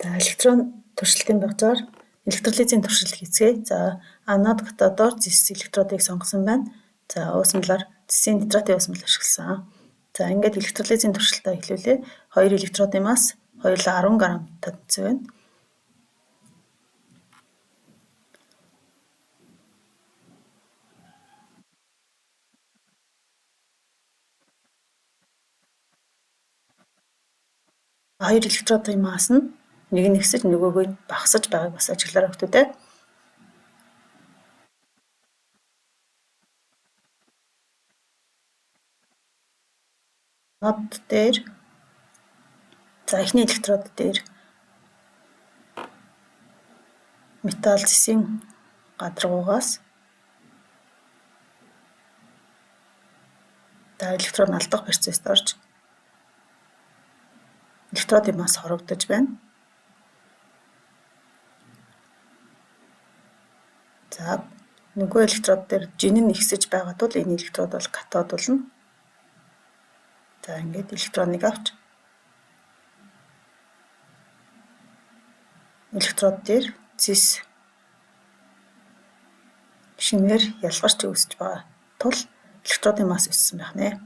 За, электрон туршилтын багцаар электролизийн туршилт хийцгээе. За, анод катодоор зэс электродыг сонгосон байна. За, уусмалаар зэсийн нитратын уусмал ашигласан. За, ингээд электролизийн туршилтаа эхлүүлье. Хоёр электродын масс хоёулаа 10 грамтай тэнцүү байна. Хоёр электродын масс нь нэг нь ихсэж, нөгөөх нь багасж байгааг бас ажиглаарай хүмүүстээ. Анод дээр, за, эхний электрод дээр металл зэсийн гадаргуугаас за электрон алдах процесст орж электродын масс хорогдож байна. За, нөгөө электрод дээр жин нь ихсэж байгаа тул энэ электрод бол катод болно. За, ингээд электроныг авч электрод дээр зэс шинээр ялгарч үүсэж байгаа тул электродын масс өссөн байх нэ.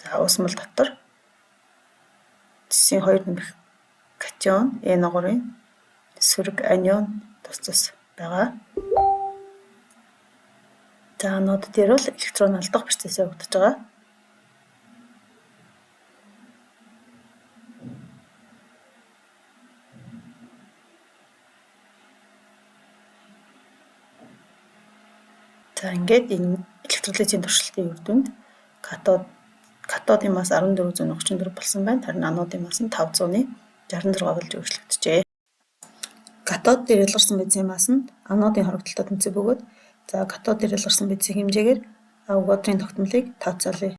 За, уусмал дотор зэсийн 2 нэмэх катион, N3-ын сөрөг анион тус тус байгаа. За, анод дээр бол электрон алдах процесс явагдаж байгаа. За, ингээд энэ электролизийн туршилтын үр дүнд катодын масс 1434 болсон байна. Харин анодын масс нь 566 болж өөрчлөгдөжээ. Катод дээр ялгарсан бензин масс нь анодын хорогдолтой тэнцүү бөгөөд, за, катод дээр ялгарсан бензин хэмжээгээр Авогадроны тогтмолыг тооцоолъё.